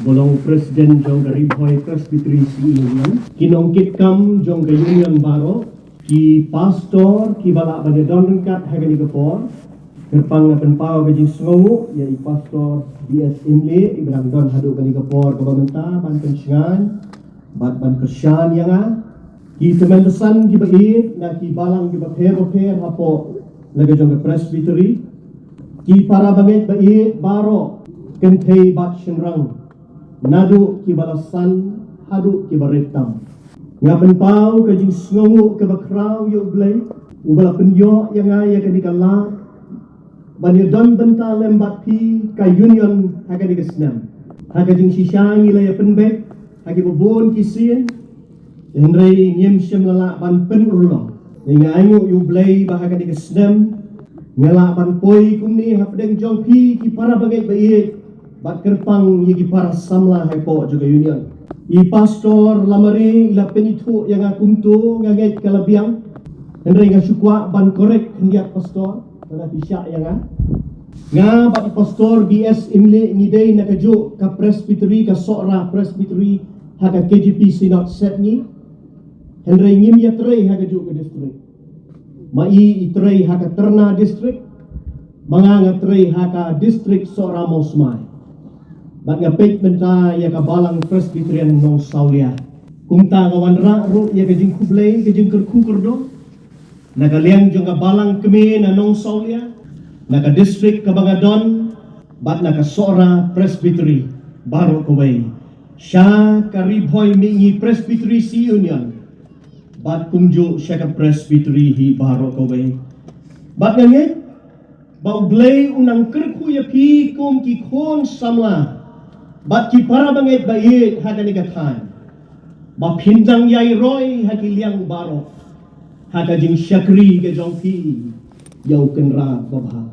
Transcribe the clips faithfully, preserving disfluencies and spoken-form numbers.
ba long president jong ka Ri Bhoi Presbytery Union, ki nongkitkam jong ka union baroh, ki pastor kiba lah ban ïadon ryngkat ha kane ka por. Kyrpang nga pynpaw ka jingsngewnguh ïa i Pastor B S Imlieh iba dang don haduh kane ka por kaba mynta ban pynshngaiñ bad ban kyrshan ïa nga. Ki tymmen basan kiba ïeit na ki balang kiba pher bapher hapoh la ka jong ka Presbytery. Ki para bangeit ba ïeit baroh, kynthei bad shynrang, naduh kiba la san haduh kiba rit tam. Nga pynpaw ka jingsngewnguh kaba khraw ïa U Blei uba la pynïoh ïa nga ïa kane ka lad ban ïadon bynta lem bad phi ka union ha kane ka snem. Ha ka jingshisha ngi la ïa pynbeit ha kiba bun ki sien, hynrei ngim shym la lah ban pynurlong. Nga ainguh ïa U Blei ba ha kane ka snem nga lah ban poi kumne hapdeng jong phi ki para bangeit ba ïeit bad kyrpang ïa ki para samla hapoh jong ka union. I Pastor Lamare i la pynithuh ïa nga kumto, nga ngeit ka la biang. Hynrei nga shu kwah ban korek khyndiat, Pastor, lada phi shah ïa nga. Nga bad i Pastor B S Imlieh ngi dei na kajuh ka Presbytery, ka Sohra Presbytery ha ka K J P Synod Sepngi. Hynrei ngim ïatrei ha kajuh ka district. Ma i i trei ha ka Tyrna District, ma nga nga trei ha ka District Sohra Mawsmai. Bad nga peit bynta ïa ka Balang Presbyterian Nongsawlia. Kumta nga wanrah ruh ïa ka jingkhublei, ka jingkyrkhu kyrdoh na ka liang jong ka Balang Kmie na Nongsawlia, na ka district kaba nga don, bad na ka Sohra Presbytery baroh kawei, sha ka Ri Bhoi Mihngi Presbytery Union, bad kumjuh sha ka Presbytery hi baroh kawei. Bad nga ngeit ba U Blei u nang kyrkhu ïa phi kum ki khun samla bad ki para bangeit ba ïeit ha kane ka thaiñ, ba phin nang ïai roi ha ki liang baroh ha ka jingshakri ka jong phi ïa U Kynrad babha.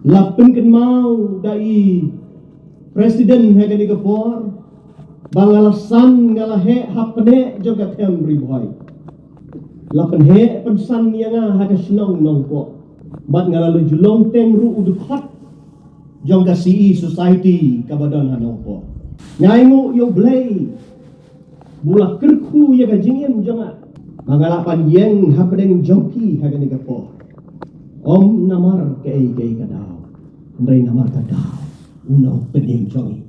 La pynkynmaw da i president ha kane ka por ba nga la san, nga la heh hapdeng jong ka them Ri Bhoi. La pynheh pynsan ïa nga ha ka shnong Nongpoh. Bad nga la long teng ruh u dkhot jong ka C E Society kaba don ha Nongpoh. Nga ainguh ïa U Blei ba u la kyrkhu ïa ka jingim jong nga ba nga lah ban ïeng hapdeng jong phi ha kane ka por. Ym namar kaei kaei ka daw, hynrei namar ka daw u nongpynim jong ngi.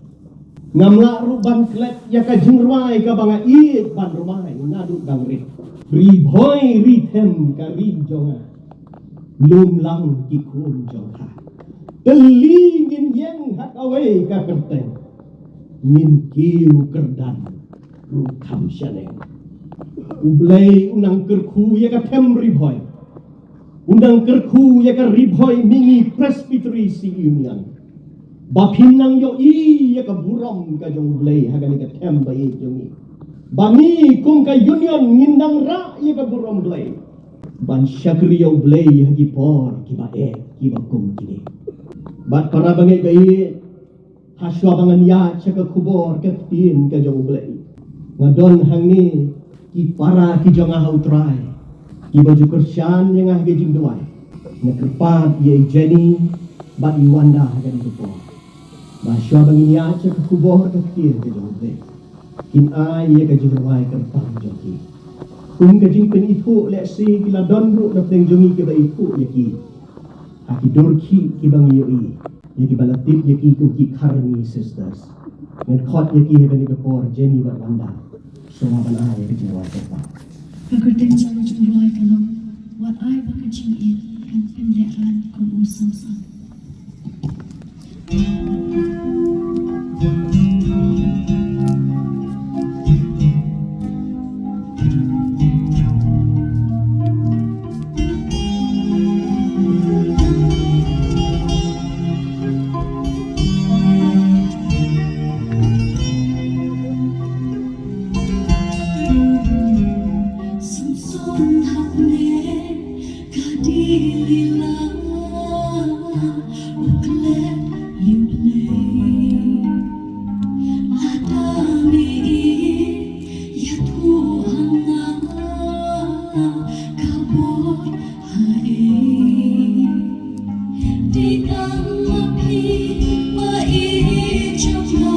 Ngam lah ruh ban klet ïa ka jingrwai kaba nga ïeit ban rwai naduh dang rit. Ri Bhoi ri them ka ri jong nga, lum lang ki khun jong ka. Tylli ngin ïeng ha kawei ka kyrteng, ngin kiew kyrdan ruh kham shaneng. U Blei u nang kyrkhu ïa ka them Ri Bhoi. U nang kyrkhu ïa ka Ri Bhoi Mihngi Presbytery Union ba phin nang ïohi ïa ka burom ka jong U Blei ha kane ka them ba ïeit jong ngi. Ba ngi kum ka union ngin nang rah ïa ka burom Blei ban shakri ïa U Blei ha ki por kiba eh kiba kum kine. Bad para bangeit ba ïeit, ha shuwa ba ngan ïaid sha ka khubor ka ktien ka jong U Blei, nga don hangne ki para ki jong nga ha U Trai kiba ju kyrshan ïa nga ha ka jingduwai. Nga kyrpad ïa i Jenny bad i Wanda ha kane ka por, ba shuwa ba ngin ïaid sha ka khubor ka ktien ka jong U Blei, kin ai ïa ka jingrwai kyrpang jong ki. Kum ka jingpynithuh lehse ki la don ruh na pdeng jong ngi kiba ithuh ïa ki ha ki dur khih kiba ngi ïohi ïa kiba la tip ïa ki kum ki Kharmi Sisters. Ngan khot ïa ki ha kane ka por, Jenny bad Wanda. Sngewbha ban ai ïa ka jingrwai kyrpang. Ka kyrteng jong ka jingrwai ka long: Wat ai ba ka jingim kan pynlehrain kum u Samson. Samson hapdeng ka Delila, u klet ïa U Blei. Lada me ïathuh ha nga, ka bor ha ei? Dei tang ma phi ba ïeit jong nga,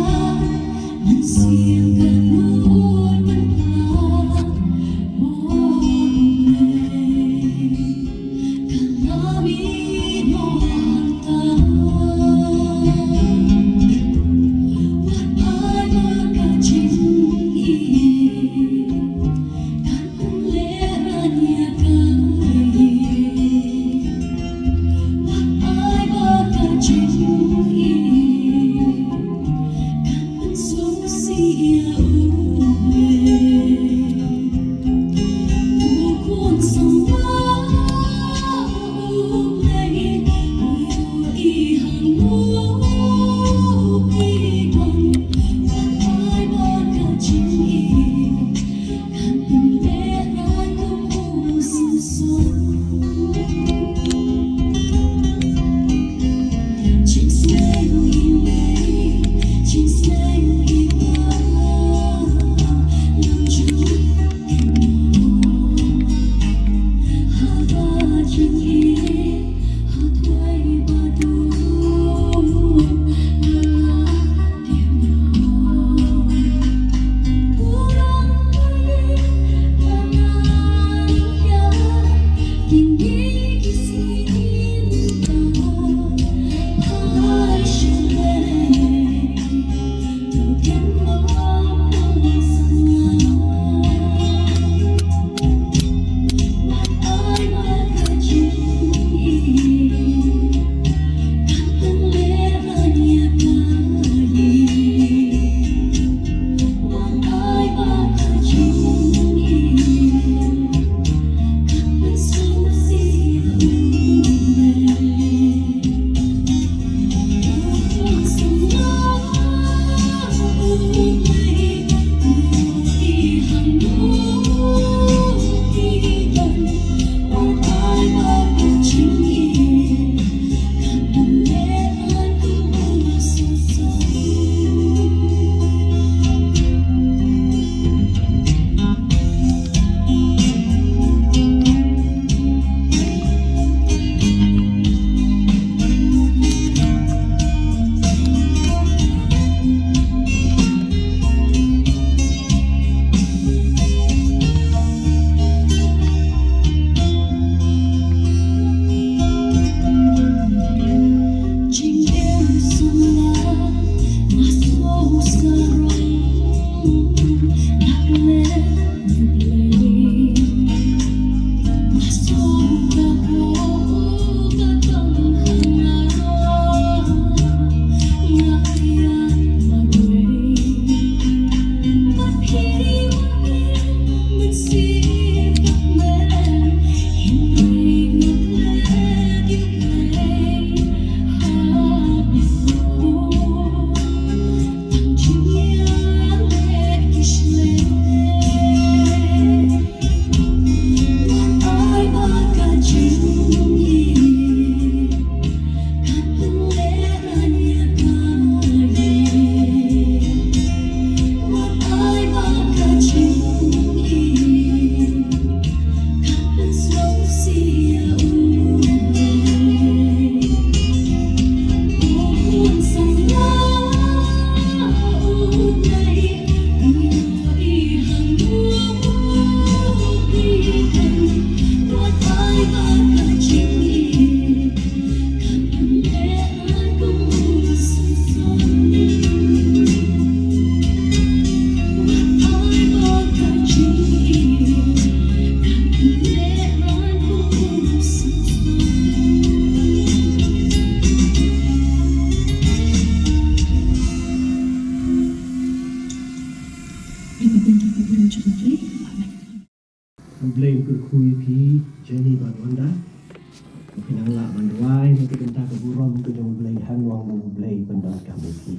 U Blei pyndonkam ïa ki.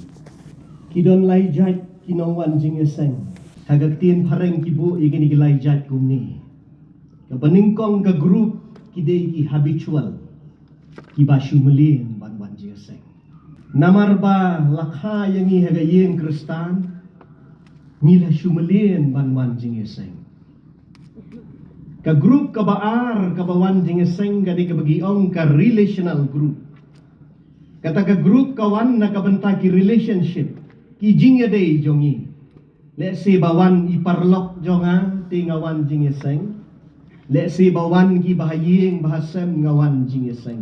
Ki don lai jait ki nongwan jingïaseng. Ha ka ktien phareng ki buh ïa kine ki lai jait kumne. Kaba nyngkong ka group ki dei ki habitual, kiba shu mlien ban wan jingïaseng. Namar ba la kha ïa ngi ha ka ïing Khristan, ngi la shu mlien ban wan jingïaseng. Ka group kaba ar kaba wan jingïaseng ka dei kaba ki ong ka relational group. Kata ka group ka wan na ka bynta ki relationship, ki jingïadei jong ngi. Lehse ba wan i paralok jong nga te nga wan jingïaseng. Lehse ba wan ki ba ha ïing ba ha sem nga wan jingïaseng.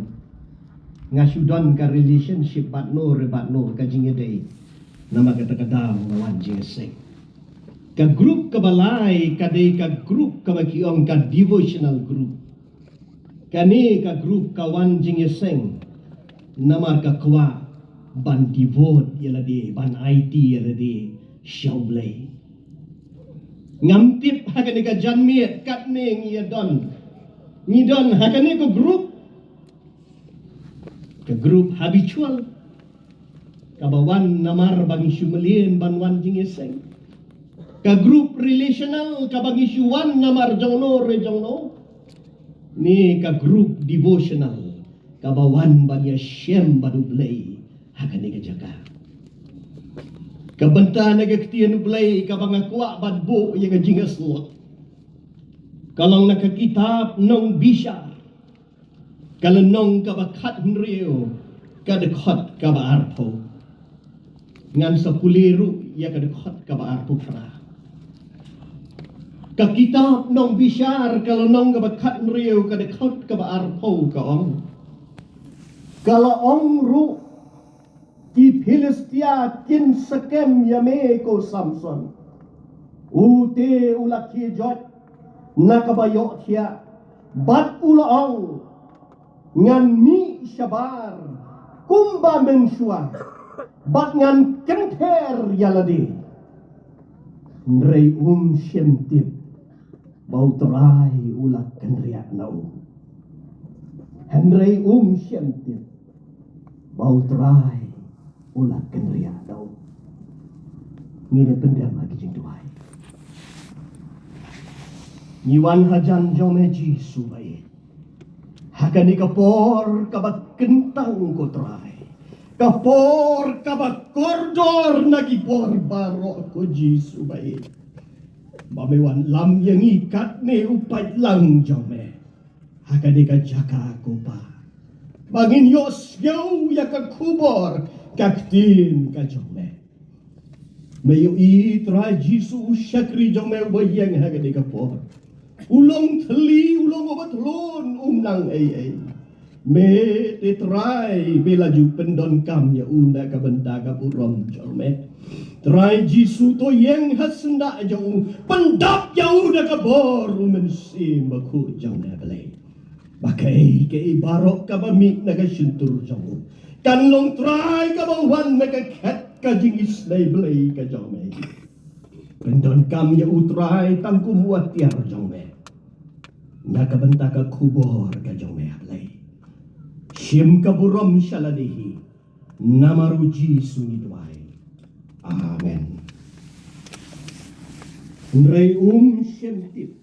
Nga shu don ka relationship bad no re bad no, ka jingïadei. Namar kata ka daw nga wan jingïaseng. Ka group kaba lai ka dei ka group kaba ki ong ka devotional group. Kane ka group ka wan jingïaseng namar ka kwah ban devote ïa lade, ban aiti ïa lade sha U Blei. Ngam tip ha kane ka janmiet katne ngi ïa don, ngi don ha kane ka group, ka group habitual, kaba wan namar ba ngi shu mlien ban wan jingïaseng. Ka group relational kaba ngi shu wan namar jong no re jong no. Ne ka group devotional kaba wan ban ïashem bad U Blei ha kane ka jaka. Ka bynta na ka ktien U Blei kaba nga kwah ban buh ïa ka jingïasyllok ka long na ka kitab Nongbishar, ka lynnong kaba khathynriew, ka dkhot kaba arphew. Ngan sa pule ruh ïa ka dkhot kaba arphew phra. Ka kitab Nongbishar, ka lynnong kaba khathynriew, ka dkhot kaba arphew ka ong. Ka la ong ruh, ki Philistia kin sa kem ïa me ko Samson. U te u la khie joit na kaba ïohthiah bad u la ong, ngan mih shabar kumba mynshuwa bad ngan kynther ïa lade. Hynrei um shym tip ba U Trai u la kynriah na u. Hynrei um shym tip ba U Trai u la kynriah na u. Ngin ïa pyndem ha ki jingduwai. Ngi wan hajan jong me Jisu ba ïeit. Ha kane ka por kaba kyntang ko Trai, ka por kaba kordor na ki por baroh ko Jisu ba ïeit, ba me wan lam ïa ngi katne u paidlang jong me. Ha kane ka jaka ko Pa, ba ngin ïohsngew ïa ka khubor ka ktien ka jong me. Me ïohi Trai Jisu u shakri jong me uba ïeng ha kane ka por. U long thylli, u long uba tlun, um nang ei ei. Me te Trai me la ju pyndonkam ïa u na ka bynta ka burom jong me. Trai Jisu to ïeng ha syndah jong u, pyndap ïa u da ka bor u Mynsiem Bakhuid jong me Blei. Ba kaei kaei baroh kaba mih na ka shyntur jong u kan long Trai kaba wan na ka khet ka jingisynei Blei ka jong me. Pyndonkam ïa u Trai tang kum u atiar jong me na ka bynta ka khubor ka jong me Blei. Shim ka burom sha lade hi. Namar u Jisu ngi duwai. Amen. Hynrei um shym tip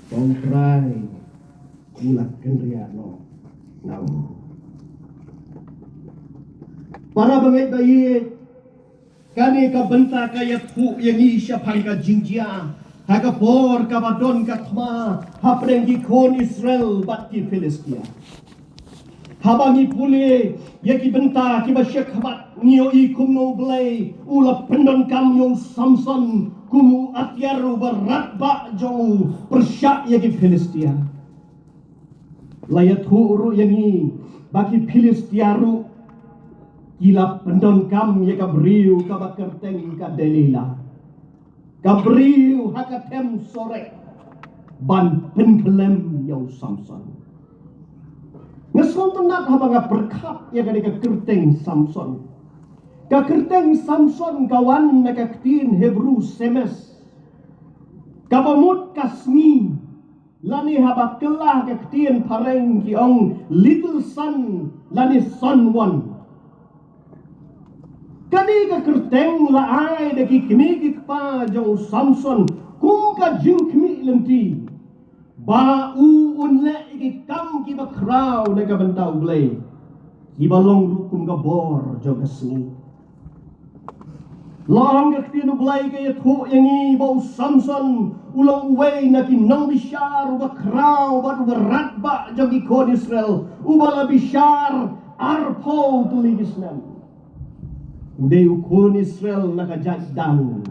ba U Trai u la kynriah noh na u. Para bangeit ba ïeit, kane ka bynta ka ïathuh ïa ngi shaphang ka jingjia ha ka por kaba don ka thma hapdeng ki khun Israel bad ki Philistia. Haba ngi pule ïa ki bynta kiba shakhmat ngi ïohi kumno U Blei u la pyndonkam ïa u Samson kum u atiar uba radbah jong u pyrshah ïa ki Philistia. La ïathuh ruh ïa ngi ba ki Philistia ruh ki la pyndonkam ïa ka briew kaba kyrteng ka Delila, ka briew ha ka them Sorek, ban pynkhlem ïa u Samson. Nga sngewtynnat haba nga pyrkhat ïa kane ka kyrteng Samson. Ka kyrteng Samson ka wan na ka ktien Hebru semes, kaba mut ka sngi. Lane haba kylla ka ktien phareng ki ong little son lane son one. Kane ka kyrteng la ai da ki kmie ki kpa jong u Samson kum ka jingkhmih lynti, ba u un leh ïa ki kam kiba khraw na ka bynta U Blei, kiba long ruh kum ka bor jong ka sngi. La ong ka ktien U Blei ka ïathuh ïa ngi ba u Samson u long uwei na ki nongbishar uba khraw bad uba radbah jong ki khun Israel, uba la bishar arphew tylli ki snem. U dei u khun Israel na ka jaid Dan.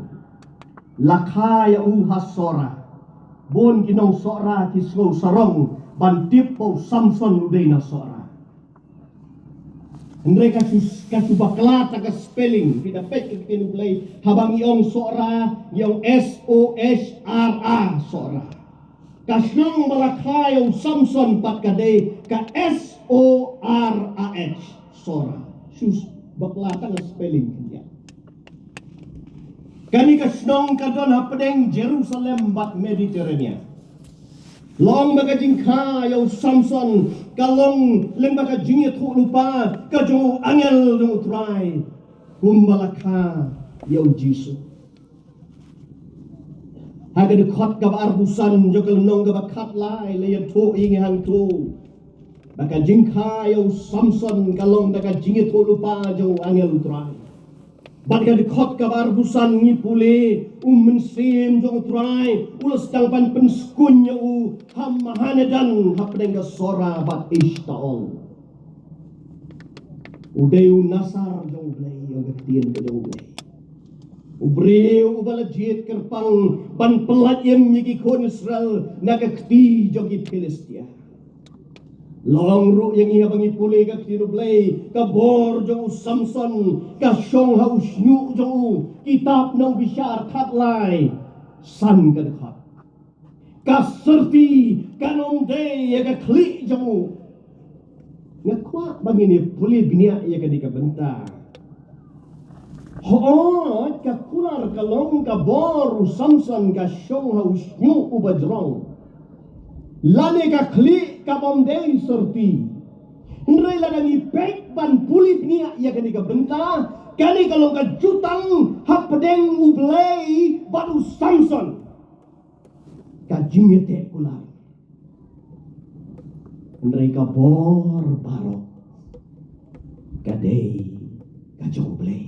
La kha ïa u ha Sora. Bun ki nong Sora ki sngew sarong ban tip ba u Samson u dei na Sora. Hynrei ka shu, ka shu bakla tang ka spelling, phi da peit ka ktien U Blei, haba ngi ong Sora, ngi ong S O H R A, Sora. Ka shnong ba la kha ïa u Samson pat ka dei ka S O R A H, Sora. Shu bakla tang ka spelling khyndiat. Kane ka shnong ka don hapdeng Jerusalem bad Mediterranean. La ong ba ka jingkha ïa u Samson ka long lyngba ka jingïathuhlypa ka jong u angel jong U Trai, kumba la kha ïa u Jisu. Ha ka dkhot kaba arphew san jong ka lynnong kaba khatlai la ïathuh ïa ngi hangto ba ka jingkha ïa u Samson ka long da ka jingïathuhlypa jong u angel U Trai. Bad ka dkhot kaba arphew san ngi pule, U Mynsiem jong U Trai u la sdang ban pynskuñ ïa u ha Mahanedan hapdeng ka Sora bad Eshtaol. U dei u Nasar jong U Blei, ong ka ktien ka jong U Blei. U briew uba la jied kyrpang ban pyllait im ïa ki khun Israel na ka kti jong ki Philistia. La ong ruh ïa ngi haba ngi pule ka ktien U Blei, ka bor jong u Samson ka shong ha u shñiuh jong u, kitab Nongbishar khatlai, san ka dkhot. Ka syrti kan ym dei ïa ka khlieh jong u. Nga kwah ba ngin ïa pule bniah ïa kane ka bynta. Hooid, ka kular ka long ka bor u Samson ka shong ha u shñiuh uba jrong, lane ka khlieh kaba ym dei syrti. Hynrei lada ngi peit ban pule bniah ïa kane ka bynta, kane ka long ka jutang hapdeng U Blei bad u Samson. Ka jingïateh kular. Hynrei ka bor baroh ka dei ka jong U Blei.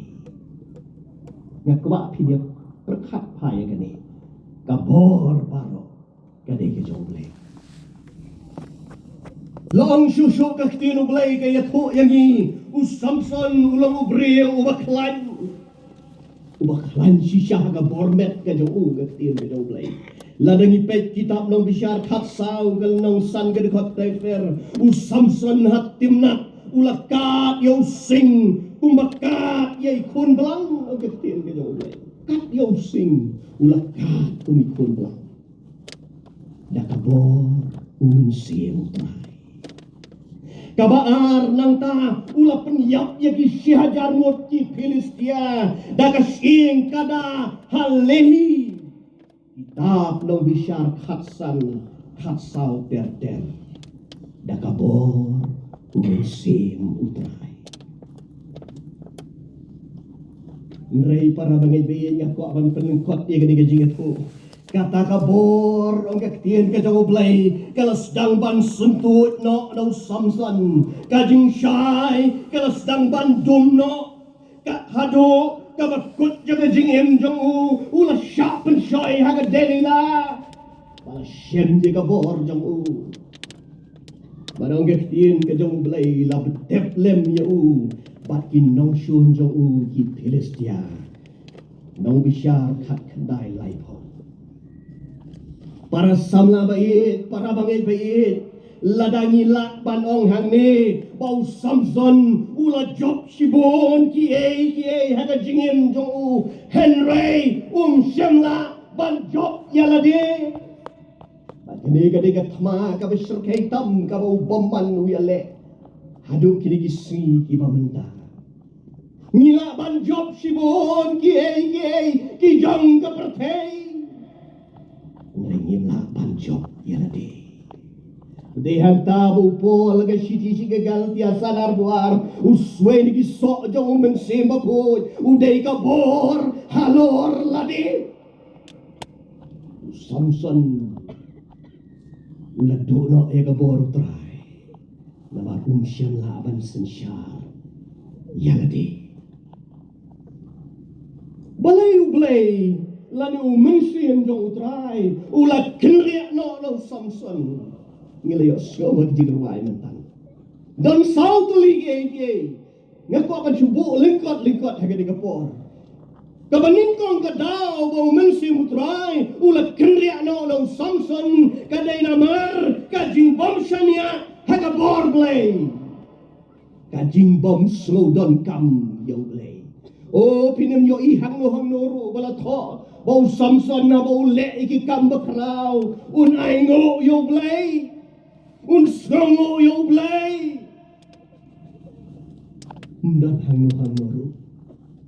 Nga kwah phin ïa pyrkhat phai ïa kane. Ka bor baroh ka dei ka jong U Blei. La ong shuh shuh ka ktien U Blei ka ïathuh ïa ngi, u Samson u long u briew uba khlaiñ. Uba khlaiñ shisha ha ka bor met ka jong u, ka ktien ka jong U Blei. Lada ngi peit kitab Nongbishar khatsaw ka lynnong san ka dkhot ter ter, u Samson ha Timnat u la kad ïa u sing kumba kad ïa i khun blang, ka ktien ka jong U Blei. Kad ïa u sing u la kad kum i khun blang. Da ka bor u Mynsiem U Trai. Kaba ar, nangta u la pynïap ïa ki shi hajar ngut ki Philistia da ka shyieng kada ha Lehi. Kitab Nongbishar khatsan khatsaw ter ter. Da ka bor u Mynsiem U Trai. Hynrei para bangeit ba ïeit, nga kwah ban pynlyngkot ïa kane ka jingïathuh. Kata ka bor, ong ka ktien ka jong U Blei, ka la sdang ban syntuid noh na u Samson. Ka jingshai ka la sdang ban dum noh. Ka haduh kaba kut jong ka jingim jong u, u la shah pynshoi ha ka Delila. Ba la shem ïa ka bor jong u. Bad ong ka ktien ka jong U Blei, la btep lem ïa u bad ki nongshun jong u ki Philistia. Nongbishar khatkhyndai laiphew. Para samla ba ïeit, para bangeit ba ïeit, lada ngi lah ban ong hangne ba u Samson u la jop shibun kiei kiei ha ka jingim jong u, hynrei um shym lah ban jop ïa lade. Bad kane ka dei ka thma kaba shyrkhei tam kaba u bymman u ïaleh haduh kine ki sngi kiba mynta. Ngi lah ban jop shibun kiei kiei ki jong ka pyrthei, hynrei ngim lah ban jop ïa lade. Dei hangta ba u Paul ha ka shithi sha ki Galatia san arphew ar u swei na ki soh jong u Mynsiem Bakhuid, u dei ka bor halor lade. U Samson u la duh noh ïa ka bor U Trai namar um shym lah ban synshar ïa lade. Balei U Blei lane u Mynsiem jong U Trai u la kynriah noh na u Samson? Ngi la ïohsngew ha ka jingrwai mynta. Don saw tylli kiei kiei. Nga kwah ban shu buh lyngkot lyngkot ha kane ka por. Kaba nyngkong ka daw ba u Mynsiem U Trai u la kynriah noh na u Samson ka dei namar ka jingbym shaniah ha ka bor Blei. Ka jingbym sngewdonkam ïa U Blei. O, phin ym ïohi hangno hangno ruh ba la thoh ba u Samson haba u leh ïa ki kam bakhraw un ainguh ïa U Blei, un sngewnguh ïa U Blei. Ym don hangno hangno ruh.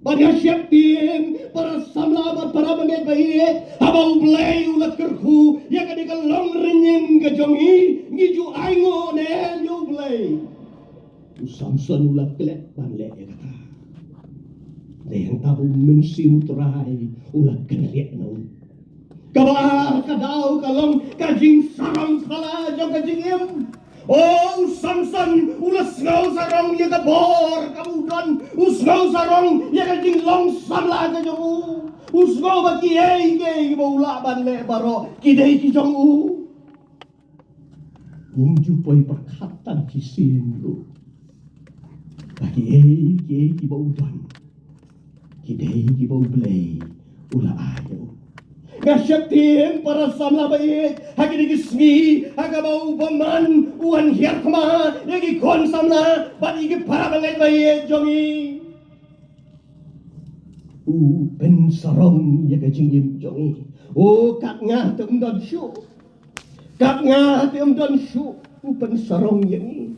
Bad nga sheptieng para samla bad para bangeit ba ïeit, haba U Blei u la kyrkhu ïa kane ka longrynieng ka jong ngi, ngi ju ainguh ne em ïa U Blei? U Samson u la klet ban leh ïa kata. Dei hangta ba u Mynsiem U Trai u la kynriah noh. Kaba ar ka daw ka long ka jingsarong sala jong ka jingim. O, u Samson u la sngew sarong ïa ka bor kaba u don, u sngew sarong ïa ka jinglong samla ka jong u. U sngew ba kiei kiei ba u lah ban leh baroh ki dei ki jong u. Um ju poi pyrkhat tang shisien ruh ba kiei kiei kiba u don ki dei kiba U Blei u la ai ïa u. Nga sheptieng para samla ba ïeit, ha kine ki sngi ha kaba u bymman u wan hiar thma ïa ki khun samla bad ïa ki para bangeit ba ïeit jong ngi, u pynsarong ïa ka jingim jong ngi. O, kat nga te ym don shuh. Kat nga te ym don shuh, u pynsarong ïa ngi.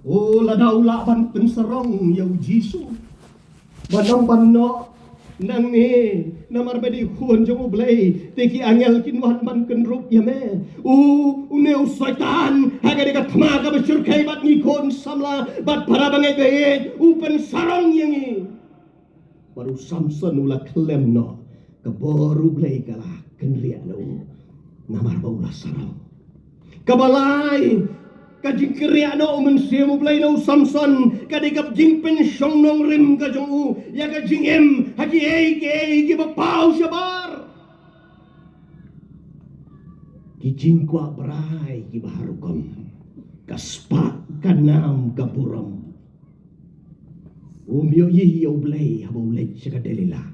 O, lada u lah ban pynsarong ïa u Jisu ban ong ban noh nangne, namar ba dei khun jong U Blei, te ki angel kin wan ban kynrup ïa me. U, une u Soitan ha kane ka thma kaba shyrkhei bad ngi khun samla bad para bangeit ba ïeit, u pynsarong ïa ngi. Bad u Samson u la khlem noh, ka bor U Blei ka la kynriah noh namar ba u la sarong. Kaba lai, ka jingkynriah noh u Mynsiem U Blei na u Samson ka dei ka jingpynshong nongrim ka jong u ïa ka jingim ha kiei kiei kiba paw shabar. Ki jingkwah brai kiba har rukom, ka spah, ka nam, ka burom. Um ïohi ïa U Blei haba u leit sha ka Delilah.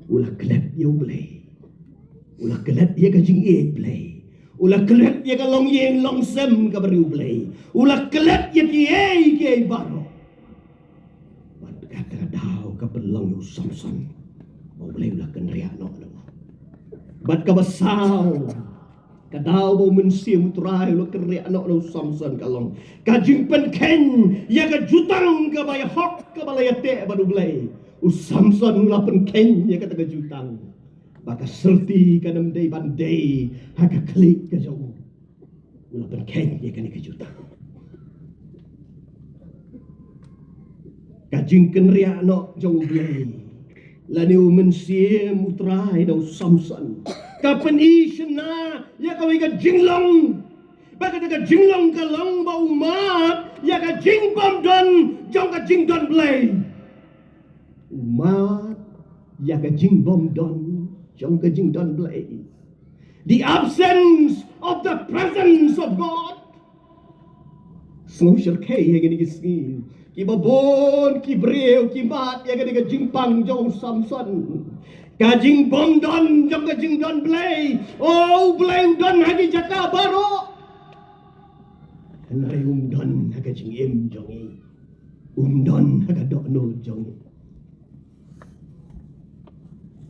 U la klet ïa U Blei. U la klet ïa ka jingïeit Blei. U la klet ïa ka longïing longsem kaba ri U Blei. U la klet ïa kiei kiei baroh. Bad kata ka daw ka pynlong ïa u Samson ba U Blei u la kynriah noh. Bad kaba saw, ka daw ba u Mynsiem U Trai u la kynriah noh na u Samson ka long ka jingpynkheiñ ïa ka jutang kaba ïahok kaba la ïateh bad U Blei. U Samson u la pynkheiñ ïa kata ka jutang ba ka syrti kan ym dei ban dei ha ka khlieh ka jong u. U la pynkheiñ ïa kane ka jutang. Ka jingkynriah noh jong U Blei lane u Mynsiem U Trai na u Samson ka pyni shynna ïa kawei ka jinglong, ba kata ka jinglong ka long ba u mad ïa ka jingbymdon jong ka jingdon Blei. U mad ïa ka jingbymdon jong ka jingdon Blei. The absence of the presence of God. Sngew shyrkhei ha kine ki sngi kiba bun ki briew ki mad ïa kane ka jingpang jong u Samson. Ka jingbymdon jong ka jingdon Blei. O, U Blei u don ha ki jaka baroh, hynrei um don ha ka jingim jong ngi. Um don ha ka dohnud jong ngi.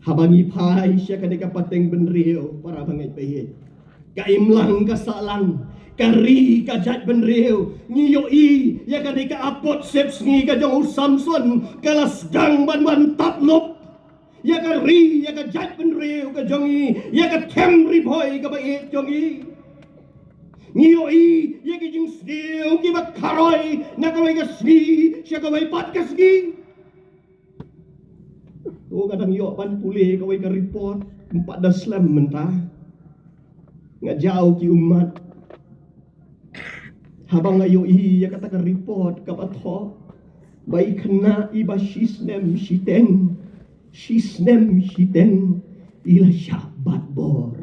Haba ngi phai sha kane ka pateng bynriew, para bangeit ba ïeit, ka imlang ka sahlang, ka ri ka jaitbynriew, ngi ïohi ïa kane ka apot sepsngi ka jong u Samson ka la sdang ban wan tap lup ïa ka ri, ïa ka jaitbynriew ka jong ngi, ïa ka them Ri Bhoi kaba ïeit jong ngi. Ngi ïohi ïa ki jingsniew kiba kharoi na kawei ka sngi sha kawei pat ka sngi. To nga dang ïoh ban pule kawei ka report, ym pat da slem mynta. Nga jaw ki ummat. Haba nga ïohi ïa kata ka report kaba thoh ba i khynnah iba shisnem shiteng, shisnem shiteng i la shah bat bor.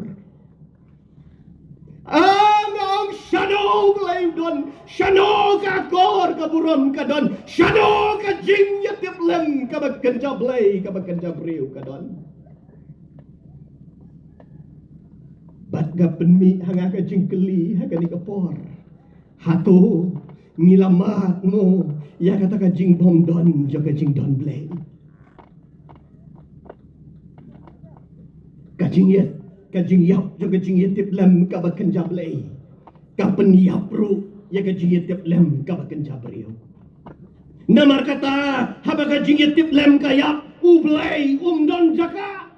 Ah, nga ong shano U Blei u don, shano ka akor ka burom ka don, shano ka jingïatiplem kaba kynja Blei kaba kynja briew ka don. Bad nga pynmih ha nga ka jingkylli ha kane ka por. Hato ngi la mad mo ïa kata ka jingbymdon jong ka jingdon Blei? Ka jingïa, ka jingïap jong ka jingïatiplem kaba kynja Blei ka pynïap ruh ïa ka jingïatiplem kaba kynja briew. Namar kata, haba ka jingïatiplem ka ïap, U Blei um don jaka.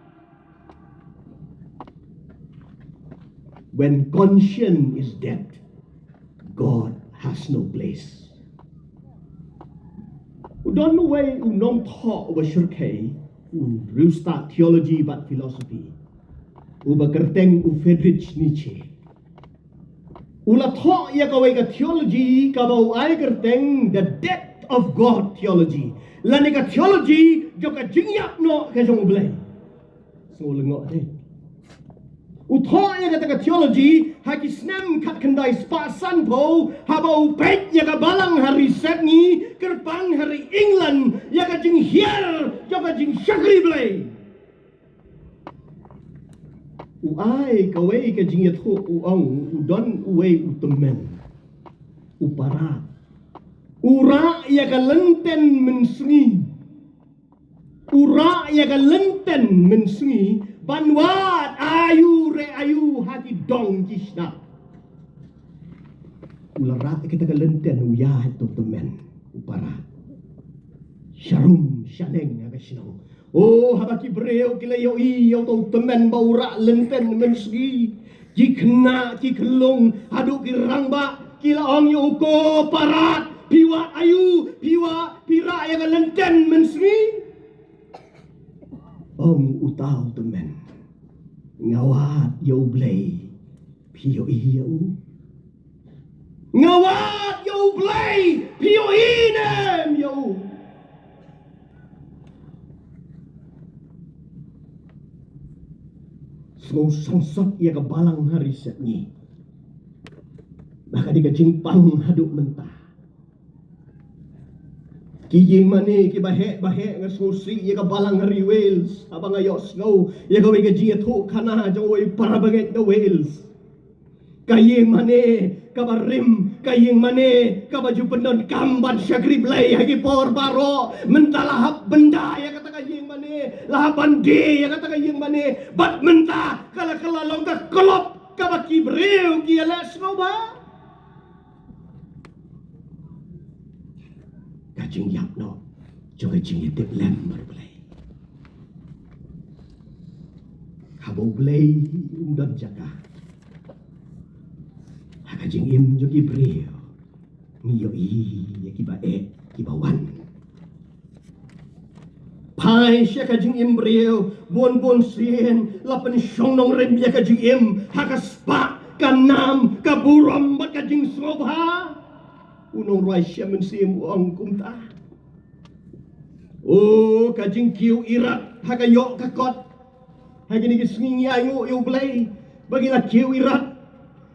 When conscience is dead, God has no place. U don uwei u nongthoh uba shyrkhei, u riewstad theology bad philosophy, uba kyrteng u Friedrich Nietzsche. U la thoh ïa kawei ka theology kaba u ai kyrteng The Death of God Theology, lane ka theology jong ka jingïap noh ka jong U Blei. Sngewlyngngoh te. U thoh ïa kata ka theology ha ki snem khatkhyndai spah sanphew, haba u peit ïa ka balang ha ri Sepngi kyrpang ha ri England ïa ka jinghiar jong ka jingshakri Blei. U ai kawei ka jingïathuh, u ong u don uwei u tymmen, u para, u rah ïa ka lynten mynsngi. U rah ïa ka lynten mynsngi ban wad aïu re aïu ha ki dong ki shnat. U la rah ïa kata ka lynten, u ïaid, to tymmen, u para. Sharum shaneng ha ka shnong. O, haba ki briew ki la ïohi ïa uto u tymmen ba u rah lynten mynsngi, ki khynnah ki khyllung haduh ki rangbah ki la ong ïa u, ko para, phi wad aïu, phi wad, phi rah ïa ka lynten mynsngi? Ong uta u tymmen, nga wad ïa U Blei, phi ïohi ïa u? Nga wad ïa U Blei, phi ïohi ne em ïa u? Sngew sangsot ïa ka balang ha ri Sepngi. Ba ka dei ka jingpang haduh mynta. Ki ïing mane kiba heh ba heh, nga sngewsih ïa ka balang ha ri Wales haba nga ïoh sngew ïa kawei ka jingïathuhkhana jong uwei u para bangeit na Wales. Ka ïing mane kaba rim, ka ïing mane kaba ju pyndonkam ban shakri Blei ha ki por baroh, mynta la hap bynda ïa kata ka ïing mane, la hap ban die ïa kata ka ïing mane, bad mynta ka la, ka la long ka klop kaba ki briew ki ïaleh sngewbha. Ka jingïap noh jong ka jingïatiplem mar Blei. Haba U Blei um don jaka ha ka jingim jong ki briew, ngi ïohi ïa kiba eh kiba wan. Phai sha ka jingim briew, bun bun sien la pynshong nongrim ïa ka jingim ha ka spah, ka nam, ka burom bad ka jingsngewbha. U nongrwai shiah mynsiem u ong kumta. O, ka jingkiew irat ha ka ïoh ka kot. Ha kine ki sngi ngi ainguh ïa U Blei ba ngi la kiew irat.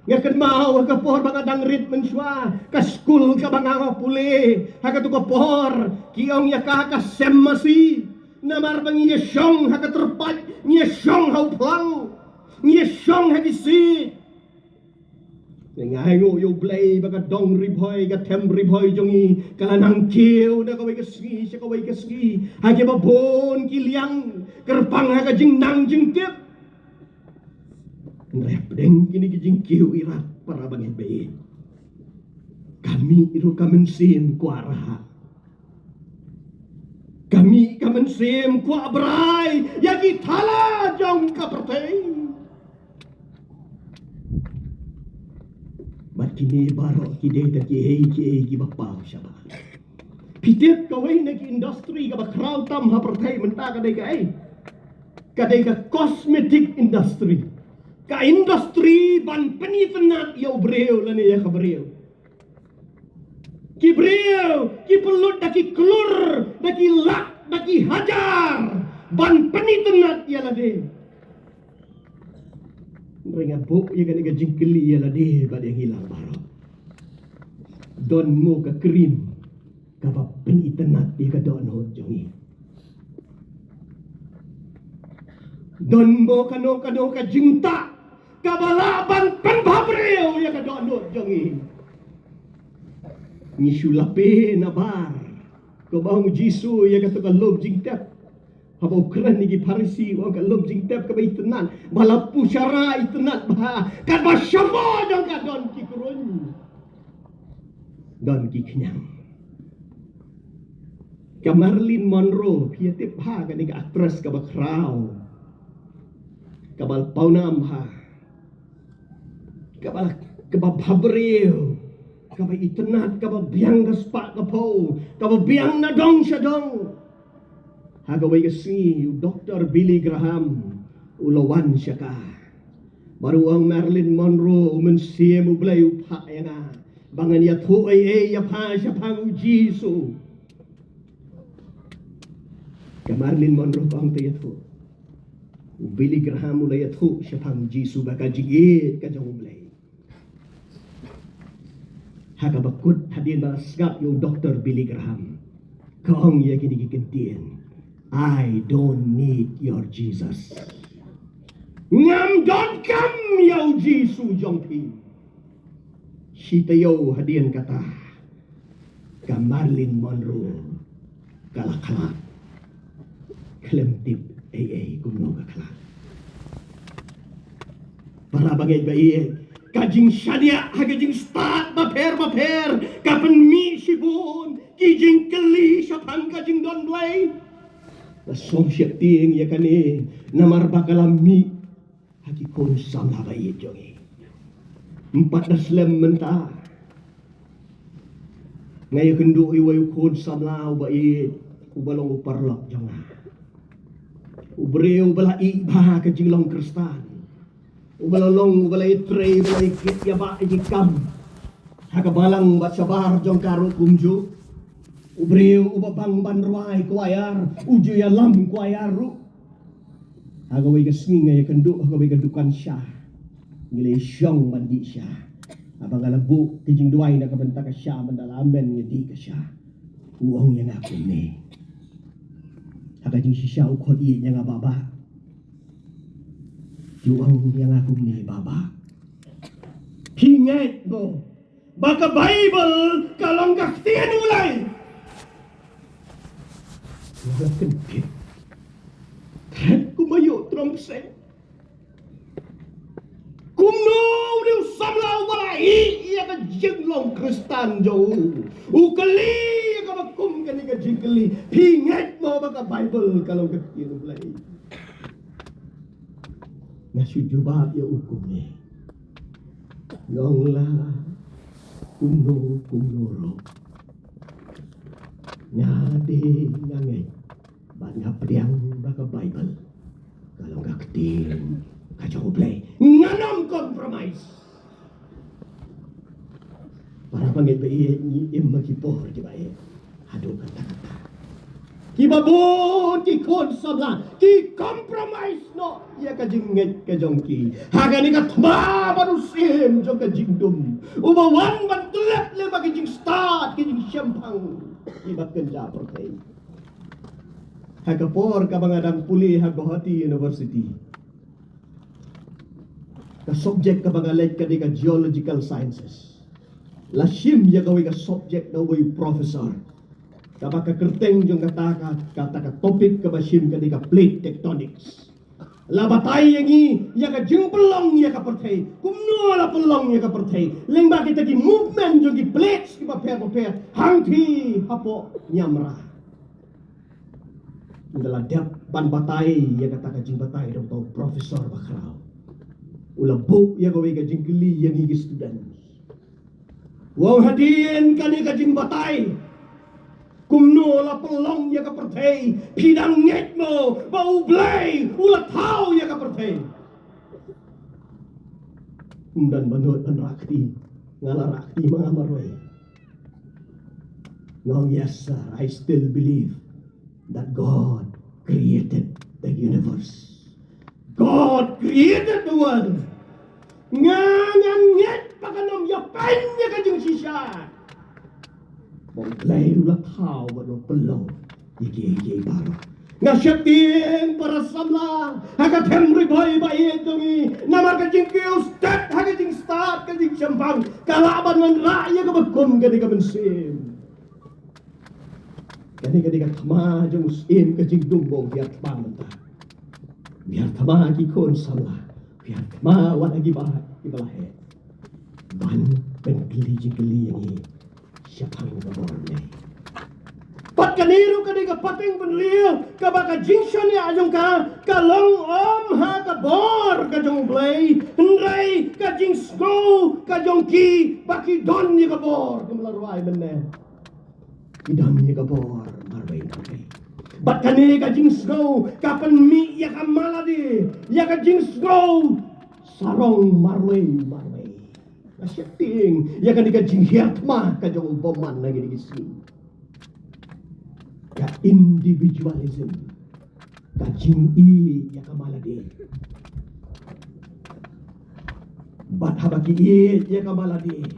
Nga kynmaw ha ka por ba nga dang rit mynshuwa, ka skul kaba nga pule ha kato ka por ki ong ïa ka ka sem masi. Namar ba ngi ïa shong ha ka tyrpait, ngi ïa shong ha u phlang, ngi ïa shong ha ki siej. Nga ainguh ïa U Blei ba ka dong Ri Bhoi, ka them Ri Bhoi jong ngi ka la nang kiew na kawei ka sngi sha kawei ka sngi ha kiba bun ki liang, kyrpang ha ka jingnang jingtip. Hynrei hapdeng kine ki jingkiew irat, para bangeit ba ïeit, ka mih ruh ka mynsiem kwah rah. Ka mih ka mynsiem kwah brai ïa ki thala jong ka pyrthei. Kine baroh ki dei da kiei kiei kiba paw shabar. Phi tip kawei na ki industry kaba khraw tam ha pyrthei mynta ka dei kaei? Ka dei ka cosmetic industry. Ka industry ban pynitynnad ïa u briew lane ïa ka briew. Ki briew ki pynlut da ki klur, da ki lak, da ki hajar ban pynitynnad ïa lade. Nga buh ïa kane ka jingkylli ïa lade bad ïa ngi lang baroh. Don mo ka cream kaba pynitynnad ïa ka dohnud jong ngi? Don mo kano kano ka jingtah kaba lah ban pynbhabriew ïa ka dohnud jong ngi? Ngi shu lap ïa na bar, kumba ong u Jisu ïa kato ka lum jingtep. Haba u kren ïa ki Pharisi, u ong ka lum jingtep kaba itynnad, ba la pynshara itynnad bha, katba shapoh jong ka don ki kruiñ, don ki khñiang. Ka Marilyn Monroe, phi ïa tip bha kane ka actress kaba khraw, kaba pawnam bha, kaba, kaba bhabriew, kaba itynnad, kaba biang ka spah ka phew, kaba biang na dong sha dong. Ha kawei ka sngi u Doktor Billy Graham u la wan sha ka. Bad u ong, Marilyn Monroe, u Mynsiem U Blei u phah ïa nga ba ngan ïathuh ei ei ïa pha shaphang u Jisu. Ka Marilyn Monroe ka ong, to ïathuh. U Billy Graham u la ïathuh shaphang u Jisu bad ka jingïeit ka jong U Blei. Ha kaba kut hadien ba la sngap ïa u Doktor Billy Graham, ka ong ïa kine ki kyntien, "I don't need your Jesus." Ngam donkam ïa u Jisu jong phi. Shi taïew hadien kata, ka Marilyn Monroe ka la khlad. Khlem tip ei ei kumno ka khlad. Para bangeit ba ïeit, ka jingshaniah ha ka jingstad bapher bapher ka pynmih shibun ki jingkylli shaphang ka jingdon Blei. La sngewsih tieng ïa kane namar ba ka la mih ha ki khun samla ba ïeit jong ngi. Ym pat da slem mynta, nga ïakynduh ïa uwei u khun samla uba ïeit, uba long u paralok jong nga. U briew uba la ïeit bha ka jinglong Khristan, uba la long, uba la ïatrei, uba la ïakit ïabah ïa ki kam ha ka balang bad shabar jong ka ruh kumjuh. U briew uba bang ban rwai kwaiar, u ju ïalam kwaiar ruh. Ha kawei ka sngi nga ïakynduh ha kawei ka dukan sha. Ngi la ïashong ban dih sha. Haba nga la buh ka jingduwai na ka bynta ka sha, mynta la amen nga dih ka sha. U ong ïa nga kumne. Ha ka jingshisha u khot ïa nga, "Baba." U ong ïa nga kumne, "Baba, phi ngeit mo ba ka Baibl ka long ka ktien U Blei?" Nga la kyntiew. Thret kumba ïoh tromseng. Kumno u dei u samla uba la ïeit ïa ka jinglong Khristan jong u, u kylli ïa kaba kum kane ka jingkylli, "Phi ngeit mo ba ka Baibl ka long ka ktien U Blei?" Nga shu jubab ïa u kumne, nga ong, "La kumno kumno ruh, nga dei nga ngeit bad nga pdiang ba ka Baibl ka long ka ktien ka jong U Blei. Ngan ym compromise." Para bangeit ba ïeit, ngi im ha ki por kiba ïeit. Haduh katta katta, kiba bun ki khun samla ki compromise noh ïa ka jingngeit ka jong ki ha kane ka thma bad u syiem jong ka jingdum, uba wan ban tlep lem bad ki jingstad, ki jingshemphang kiba kynja pyrthei. Ha ka por kaba nga dang pule ha Gauhati University, ka subject kaba nga leit ka dei ka Geological Sciences. La shim ïa kawei ka subject na uwei u professor, kaba ka kyrteng jong kata ka, kata ka topic kaba shim ka dei ka plate tectonics. La batai ïa ngi ïa ka jingpynlong ïa ka pyrthei, kumno la pynlong ïa ka pyrthei lyngba kita ki movement jong ki plates kiba pher bapher hangthie hapoh niam rah. Ynda la dep ban batai ïa kata ka jingbatai jong uta u professor bakhraw, u la buh ïa kawei ka jingkylli ïa ngi ki student. Wow, hadien kane ka jingbatai, kumno la pynlong ïa ka pyrthei? Phi dang ngeit mo ba U Blei u la thaw ïa ka pyrthei? Ym don ba nud ban rah kti, nga la rah kti ma nga marwei. Nga ong, "Yes, sir, I still believe that God created the universe. God created the world." Nga, ngan ngeit ba kan ym ïa pyn ïa ka jingshisha. Ba U Blei u la thaw bad u pynlong ïa kiei kiei baroh. Nga sheptieng para samla ha ka them ri bhoi ba ïeit jong ngi, namar ka jingkiew stet ha ka jingstad ka jingshemphang ka lah ban wanrah ïa kaba kum kane ka mynsiem. Kane ka dei ka thma jong u Syiem ka jingdum ba u hiar thma mynta. U hiar thma ki khun samla, u hiar thma wat ha kiba, kiba la heh ban pynkylli jingkylli ïa ngi shaphang ka bor ne. Bad kane ruh ka dei ka pateng bynriew kaba ka jingshaniah jong ka ka long ym ha ka bor ka jong U Blei, hynrei ka jingsngew ka jong ki ba ki don ïa ka bor, kum la rwai mynne. Ki don ïa ka bor marwei marwei. Bad kane ka jingsngew ka pynmih ïa ka malade, ïa ka jingsngew sarong marwei marwei. Nga sheptieng ïa kane ka jinghiar thma ka jong u bymman na kine ki sngi. Ka individualism, ka jingïeit ïa ka malade. Bad haba ki ïeit ïa ka malade,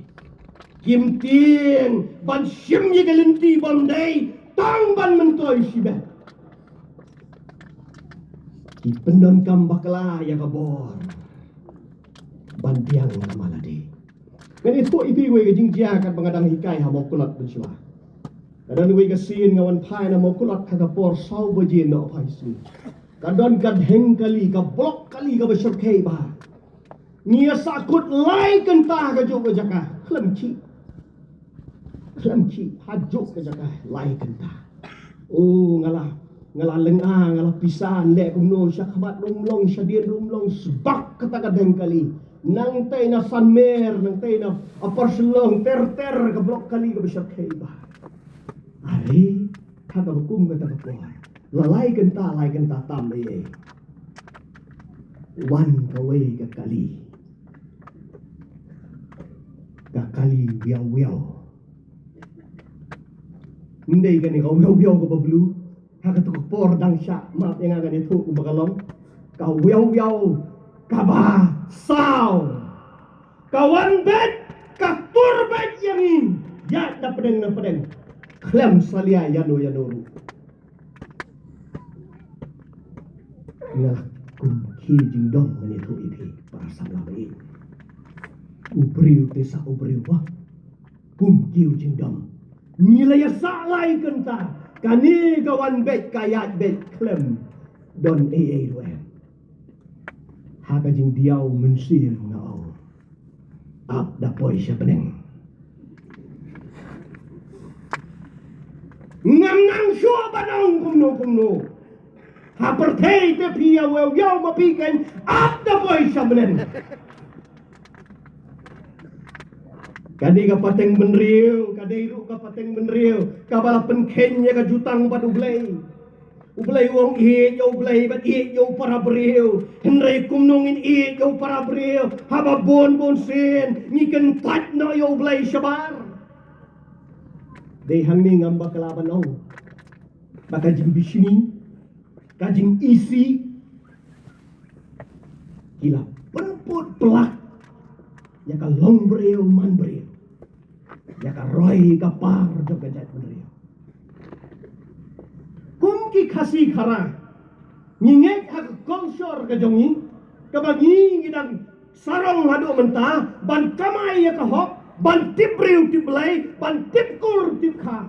kim tieng ban shim ïa ka lynti bym dei tang ban myntoi shibit. Ki pyndonkam bakla ïa ka bor ban biang ïa ka malade. Ngan ïathuh ïa phi wei ka jingjia katba nga dang hikai ha Mawkulat mynshuwa. Ka don wei ka sien nga wan phai na Mawkulat ha ka por saw baje noh phai sien. Ka don ka dheng kali, ka block kali kaba shyrkhei bha. Ngi ïa sahkut lai kynta ha kajuh ka jaka. Khlem khih. Khlem khih ha kajuh ka jaka lai kynta. O, nga la, nga la lynga, nga la pisa, leh kumno, sha khmat ruh ym long, shadien ruh ym long, sbak kata ka dheng kali. Nangtei na Sanmer, nangtei na Upper Shillong, ter ter ka block kali kaba shyrkhei bha. Are, ha kaba kum kata ka por, la lai kynta, lai kynta tam ei ei, wan kawei ka kali. Ka kali wiaw wiaw. Ym dei kane ka wiaw wiaw kaba blue. Ha katu ka por dang shah map ïa nga, ngan ïathuh kumba ka long. Ka wiaw wiaw kaba saw. Ka wan beit, ka tur beit ïa ngi. Ïaid na pdeng na pdeng. Khlem salia ïano ïano ruh. Nga la kum ki jingdom, ngan ïathuh ïa phi para samla ba ïeit. U briew te sah u briew ba kum ki jingdom. Ngi la ïa sah lai kynta, kane ka wan beit, ka ïaid beit, khlem don ei ei ruh em. Ha ka jingdiaw mynsiem nga ong, ap da poi sha bneng. Ngam nang shuh ban ong kumno kumno. Ha pyrthei te phi ïa wiaw wiaw ma phi, kan ap da poi sha bneng. Kane ka pateng bynriew, ka dei ruh ka pateng bynriew kaba la pynkheiñ ïa ka jutang bad U Blei. U Blei u ong ïeit ïa U Blei bad ïeit ïa u para briew. Hynrei kumno ngin ïeit ïa u para briew haba bun bun sien ngi kyntait noh ïa U Blei shabar? Dei hangne ngam bakla ban ong ba ka jingbishni, ka jingisih, ki la pynput plak ïa ka long briew man briew, ïa ka roi ka par jong ka jaitbynriew. Kum ki Khasi Khara, ngi ngeit ha ka culture ka jong ngi, kaba ngi, ngi dang sarong haduh mynta ban kamai ïa ka hok, ban tip briew tip Blei, ban tip kur tip kha.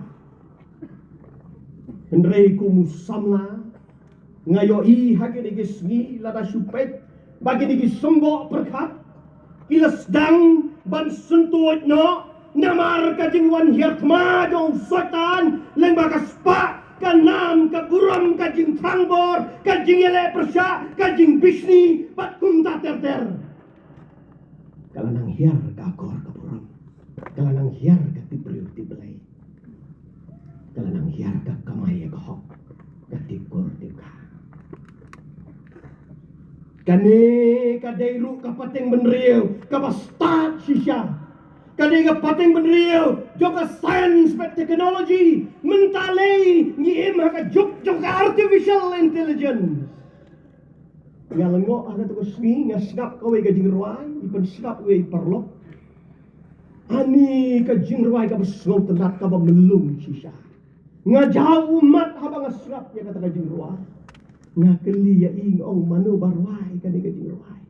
Hynrei kum u samla, nga ïohi ha kine ki sngi lada shu peit ba kine ki symboh pyrkhat ki la sdang ban syntuid noh namar ka jingwan hiar thma jong u Soitan lyngba ka spah, ka nam, ka burom, ka jingthrang bor, ka jingïaleh pyrshah, ka jingbishni bad kumta ter ter. Ka la nang hiar ka akor ka burom. Ka la nang hiar ka tip briew tip Blei. Ka la nang hiar ka kamai ïa ka hok ka tip kur tip kha. Kane ka dei ruh ka pateng bynriew kaba stad shisha. Ka dei ka pateng bynriew jong ka science bad technology. Mynta lei ngi im ha ka juk jong ka artificial intelligence. Nga la ngoh ha kata ka sngi, nga sngap kawei ka jingrwai, i pynsngap wei paralok. Ani ka jingrwai kaba sngewtynnat kaba myllung shisha. Nga jaw ummat haba nga sngap ïa kata ka jingrwai. Nga kylli ïa i, nga ong, mano ba rwai kane ka jingrwai?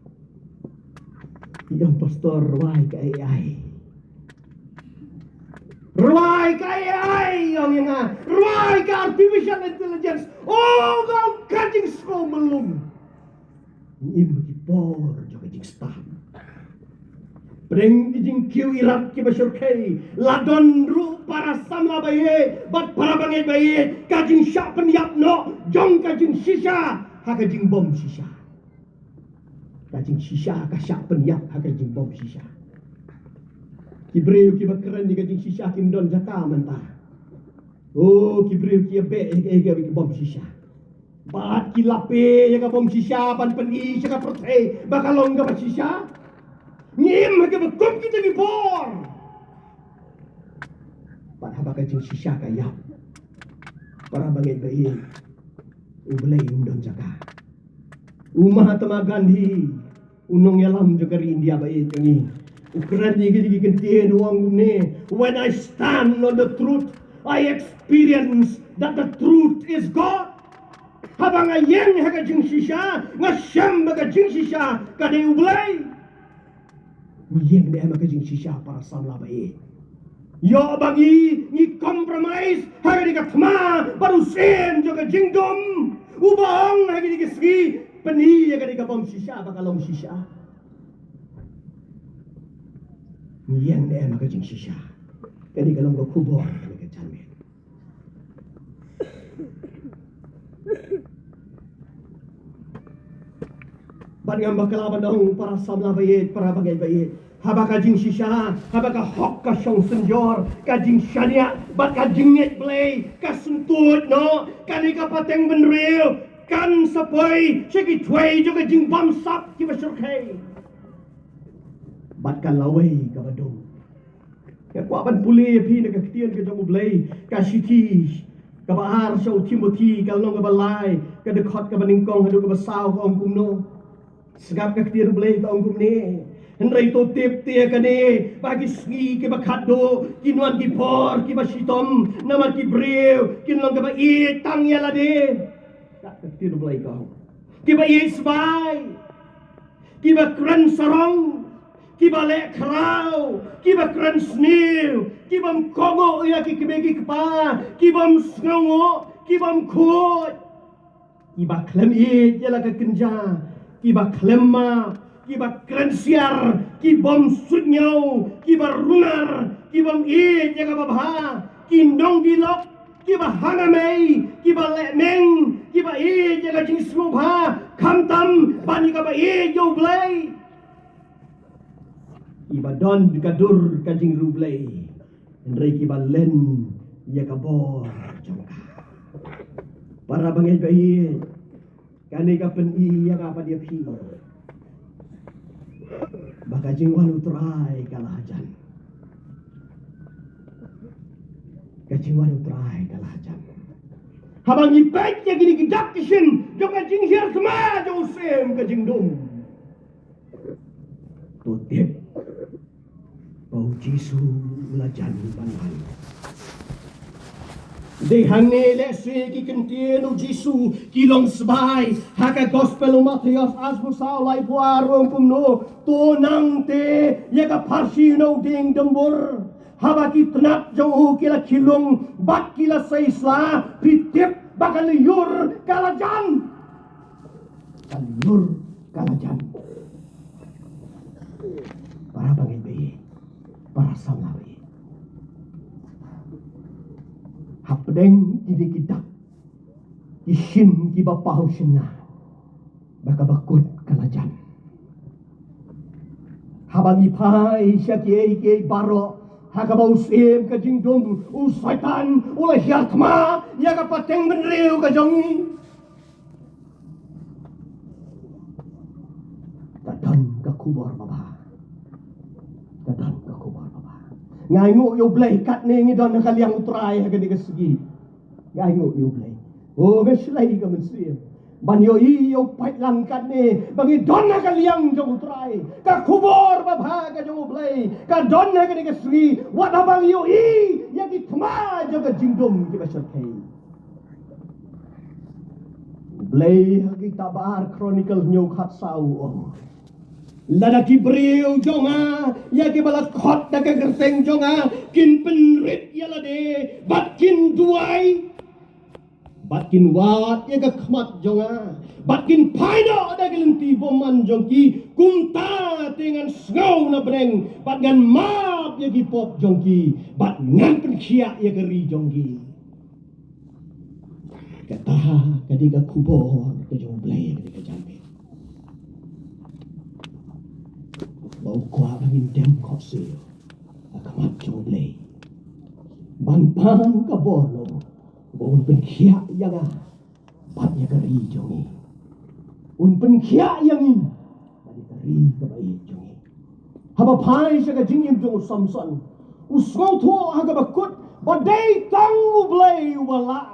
I ong, pastor, rwai ka A I. Rwai ka A I, i ong ïa nga. Rwai ka artificial intelligence. Oh, nga ong, ka jingsngew myllung. Ngi im ha ki por jong ka jingstad. Pdeng ki jingkiew irat kiba shyrkhei, la don ruh para samla ba ïeit bad para bangeit ba ïeit, ka jingshah pynïap noh jong ka jingshisha ha ka jingbym shisha. Ka jingshisha ka shah pynïap ha ka jingbym shisha. Ki briew kiba kren ïa ka jingshisha kim don jaka mynta. Oh, ki briew ki ïabeh ïa ka, ïa ka bym shisha. Bad ki la plie ïa ka bym shisha ban pyni sha ka pyrthei ba ka long kaba shisha. Ngi im ha kaba kum kita ki por. Bad haba ka jingshisha ka ïap, para bangeit ba ïeit, U Blei um don jaka. U Mahatma Gandhi, u nongïalam jong ka ri India ba ïeit jong ngi, u kren ïa kine ki kyntien, u ong kumne: "When I stand on the truth, I experience that the truth is God." Haba nga ïeng ha ka jingshisha, nga shem ba ka jingshisha ka dei U Blei. Ngi ïeng ne em ha ka jingshisha, para samla ba ïeit? Ïoh ba ngi, ngi compromise ha kane ka thma bad u syiem jong ka jingdum, uba ong ha kine ki sngi, pyni ïa kane ka bym shisha ba ka long shisha. Ngi ïeng ne em ha ka jingshisha? Kane ka long ka khubor kane ka janmiet. Bad ngam bakla ban ong, para samla ba ïeit, para bangeit ba ïeit, haba ka jingshisha, haba ka hok ka shong synjor, ka jingshaniah bad ka jingngeit Blei ka syntud noh, kane ka pateng bynriew kan sa poi sha ki thwei jong ka jingbamsap kiba shyrkhei. Bad kan lawei kaba dum. Nga kwah ban pule ïa phi na ka ktien ka jong U Blei, ka shithi kaba ar sha u Timothi, ka lynnong kaba lai, ka dkhot kaba nyngkong haduh kaba saw, ka ong kumno. Sngap ka ktien U Blei, ka ong kumne: Hynrei to tip te ïa kane, ba ki sngi kiba khatduh kin wan ki por kiba shitom, namar ki briew kin long kiba ïeit tang ïa lade. Ka ktien U Blei ka ong, kiba ïeit sbai, kiba kren sarong, kiba leh khraw, kiba kren sniew, ki bym kohnguh ïa ki kmie ki kpa, ki bym sngewnguh, ki bym khuid, kiba khlem ïeit ïa la ka kynja, kiba khlem map, kiba kren siar, ki bym suidñiew, kiba runar, ki bym ïeit ïa kaba bha, ki nongdih lok, kiba hangamei, kiba lehmeng, kiba ïeit ïa ka jingsngewbha khamtam ban ïa kaba ïeit ïa U Blei. Kiba don ka dur ka jingriewblei, hynrei kiba len ïa ka bor jong ka. Para bangeit ba ïeit, kane ka pyni ïa nga bad ïa phi ba ka jingwan U Trai ka la hajan. Ka jingwan U Trai ka la hajan. Haba ngi peit ïa kine ki dak ki shin jong ka jinghiar thma jong u syiem ka jingdum, to tip ba U Jisu u la jan ban wan. Dei hangne lehse ki kyntien U Jisu ki long sbai. Ha ka Gospel u Mathaios arphew saw, laiphew ar, u ong kumno: To nang te ïa ka pharshi na u dieng dumbur. Haba ki tnat jong u ki la khilung bad ki la sei sla, phi tip ba ka lyiur ka la jan. Ka lyiur ka la jan. Para bangeit ba ïeit, para samla ba ïeit, hapdeng kine ki dak ki shin kiba paw shynna, ba kaba kut ka la jan. Haba ngi phai sha kiei kiei baroh, Ha kaba u syiem ka jingdum, u Soitan u la hiar thma ïa ka pateng bynriew ka jong ngi. Ka don ka khubor babha. Ka don ka khubor babha. Nga ainguh ïa U Blei katne ngi don ha ka liang U Trai ha kane ka sngi. Nga ainguh ïa U Blei. O nga shlei ka mynsiem ban ïohi ïa u paidlang katne ba ngi don ha ka liang jong U Trai. Ka khubor babha ka jong U Blei ka don ha kane ka sngi. Wat haba ngi ïohi ïa ki thma jong ka jingdum kiba shyrkhei. U Blei ha kitab Ar Chronicle hynñiew khatsaw u ong, lada ki briew jong nga, ïa kiba la khot da ka kyrteng jong nga, kin pynrit ïa lade bad kin duwai, bad kin wad ïa ka khmat jong nga, bad kin phai noh da ki lynti bymman jong ki, kumta te ngan sngew na bneng bad ngan map ïa ki pop jong ki bad ngan pynkhiah ïa ka ri jong ki. Kata ka dei ka khubor ka jong U Blei ka dei ka jingmut ba u kwah ba ngin dem khohsiew ha khmat jong U Blei ban pan ka bor noh ba un pynkhiah ïa nga bad ïa ka ri jong ngi. Un pynkhiah ïa ngi bad ïa ka ri kaba ïeit jong ngi. Haba phai sha ka jingim jong u Samson, u sngewthuh ha kaba kut ba dei tang U Blei uba lah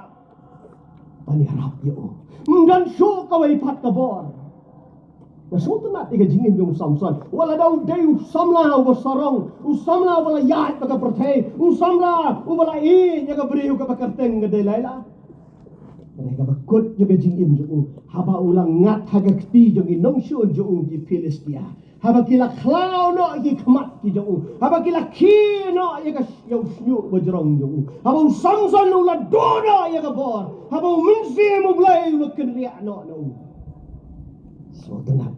ban ïarap ïa u. Ym don shuh kawei pat ka bor. Nga sngewtynnat ïa ka jingim jong u Samson. Wat la da u dei u samla uba sarong, u samla uba la ïaid bad ka pyrthei, u samla uba la ïeit ïa ka briew kaba kyrteng ka Delilah. Hynrei kaba kut jong ka jingim jong u, haba u la ngat ha ka kti jong ki nongshun jong u ki Philistia, haba ki la khlaw noh ki khmat ki jong u, haba ki la khie noh ïa ka, ïa u shñiuh ba jrong jong u, haba u Samson u la duh noh ïa ka bor, haba u Mynsiem U Blei u la kynriah noh na u. Sngewtynnat,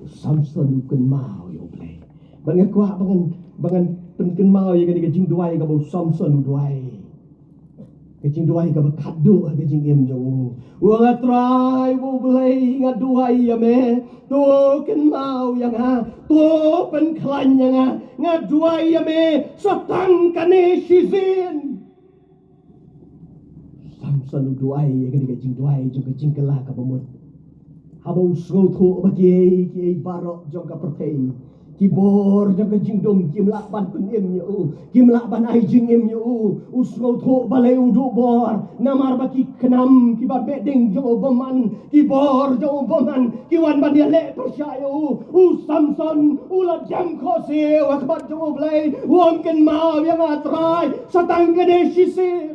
u Samson u kynmaw ïa U Blei. Bad nga kwah ba ngan, ba ngan pynkynmaw ïa kane ka jingduwai kaba u Samson u duwai. Ka jingduwai kaba khadduh ha ka jingim jong u. U ong, A Trai, U Blei, nga duwai ïa me, to kynmaw ïa nga, to pynkhlaiñ ïa nga. Nga duwai ïa me sa tang kane shisien. Samson u duwai ïa kane ka jingduwai jong ka jingkylla kaba mut. Haba u sngewthuh ba kiei kiei baroh jong ka pyrthei, ki bor jong ka jingdum kim lah ban pynim ïa u, kim lah ban ai jingim ïa u, u sngewthuh balei u duh bor, namar ba ki khnam kiba beh ding jong u bymman, ki bor jong u bymman ki wan ban ïaleh pyrshah ïa u. U Samson u la jem khohsiew ha khmat jong U Blei, u ong, Kynmaw ïa nga Trai sa tang kane shisien.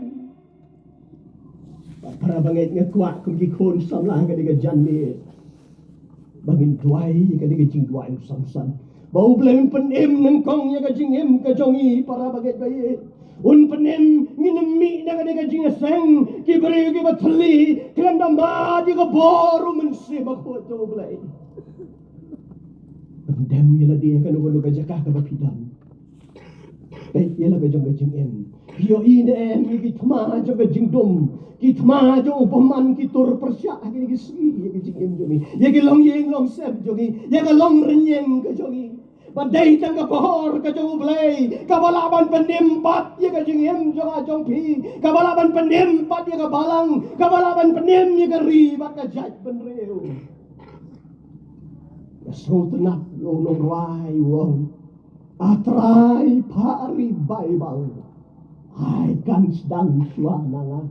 Para bangeit, nga kwah kum ki khun samla ha kane ka janmiet ba ngin duwai ïa kane ka jingduwai u Samson, ba U Blei un pynim nyngkong ïa ka jingim ka jong ngi, para bangeit ba ïeit. Un pynim, ngin ym mih na kane ka jingïaseng, ki briew kiba thylli khlem da mad ïa ka bor u Mynsiem Bakhuid jong U Blei. Pyndem ïa lade ha kano kano ka jaka kaba phi don. Peit ïa la ka jong ka jingim. Phi ïohi ne em ïa ki thma jong ka jingdum, ki thma jong u bymman ki tur pyrshah ha kine ki sngi ïa ka jingim jong ngi, ïa ki longïing longsem jong ngi, ïa ka longrynïeng ka jong ngi. Ba dei tang ka bor ka jong U Blei kaba lah ban pynim pat ïa ka jingim jong nga jong phi, kaba lah ban pynim pat ïa ka balang, kaba lah ban pynim ïa ka ri bad ka jaitbynriew. Nga sngewtynnat ïa u nongrwai u ong, A Trai, phah revival, ai kan sdang shuwa na nga.